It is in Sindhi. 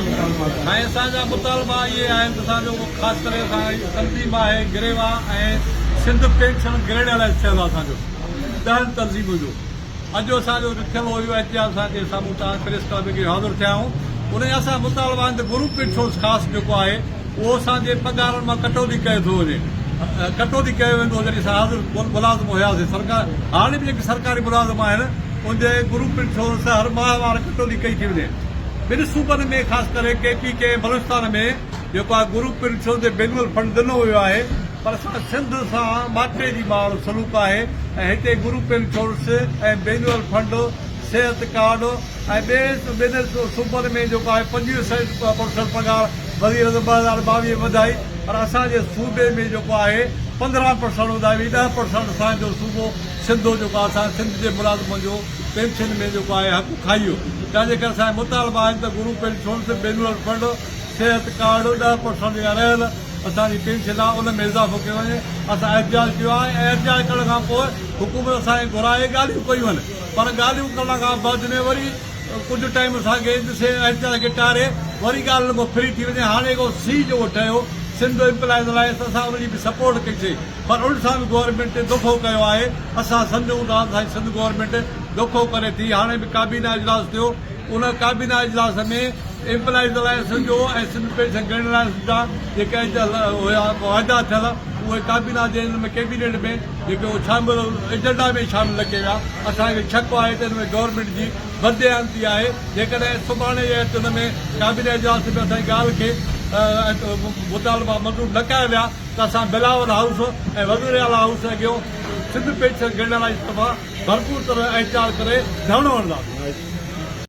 سائين اسان جا مطالبا اهي آهن ته اسان جو خاص ڪري اسان جي تنظيم آهي گريوا ۽ سنڌ پينشن گريڊ الائنس ٿيل آهي اسان جو ڏهن تنظيمن جو اڄ اسان جو رٿيل هو اهو احتجاج اسان جي سامهون تان پريس ڪلب کي حاضر ٿيا آهيون ان جا اسان مطالبا آهن ته گروپ انشورنس خاص جيڪو آهي اهو اسان جي پگهارن مان ڪٽوتي ڪيو ٿو وڃي ڪٽوتي ڪيو ويندو هو جڏهن اسان حاضر ملازم هياسين سرڪار هاڻي به جيڪي سرڪاري ملازم آهن ان جي گروپ انشورنس هر ماهوار ڪٽوتي ڪئي ٿي وڃي ٻن صوبن ۾ خاص ڪري ڪي پي ڪي ۽ بلوچستان ۾ جيڪو آهي گروپ انشورنس تي بينول فنڊ ڏنو ويو آهي پر اسان سنڌ سان ماٽي جي ماء وارو سلوڪ آهي ۽ هتي گروپ انشورنس ۽ بينول فنڊ صحت ڪارڊ ۽ ٻين صوبن ۾ جيڪو آهي 25 پرسنٽ پگهار وزيراعظم 2022 ۾ وڌائي پر اسان جي صوبي ۾ جيڪو آهي 15 پرسنٽ وڌائي وئي 10 پرسنٽ اسان جو صوبو سنڌ جيڪو آهي اسان سنڌ جي ملازمن جو پينشن ۾ جيڪو آهي حق کائي ويو تنهن جي ڪري اسان جا مطالبا آهن ته گروپ انشورنس بينول فنڊ صحت ڪارڊ 10 پرسنٽ جيڪا رهيل اسان جي پينشن آهي ان ۾ اضافو ڪيو وڃي اسان احتجاج ڪيو آهي ۽ احتجاج ڪرڻ کان پوء حڪومت اسان کي گهرائي ڳالهيون ڪيون آهن پر ڳالهيون ڪرڻ کان بعد ۾ وري ڪجهه ٽائيم اسان کي ڏسي احتجاج کي ٽاري وري ڳالهين کان فري ٿي وڃي. هاڻي جيڪو سي جو ٺهيو سنڌ ايمپلائيز الائنس اسان ان جي به سپورٽ ڪئي سي پر ان سان به گورنمينٽ دوکو ڪيو آهي. اسان سمجهون ٿا ته سائين سنڌ گورنمينٽ دوکو ڪري ٿي. هاڻي به ڪابينا اجلاس ٿيو ان ڪابينا اجلاس ۾ ايمپلائيز الائنس جو ۽ سنڌ پينشن گريڊ الائنس جا جيڪي هيا واعدا ٿيل اهي ڪابينا جي ان ۾ ڪيبينيٽ ۾ جيڪي اهي شامل ايجنڊا ۾ شامل نه ڪيا ويا. اسان کي شڪ آهي ته ان ۾ گورنمينٽ جي بدديانتي آهي. جيڪڏهن سڀاڻي جي ان ۾ ڪابينا اجلاس ۾ اسان جي ڳالهه کي مطالبا منظور نه ڪيا ويا ته اسان بلاول هائوس ۽ وزيراعليٰ هائوس اڳيون سنڌ پينشن گريڊ الائنس طرفان ڀرپور طرح احتجاج ڪري ڌرڻو هڻنداسين.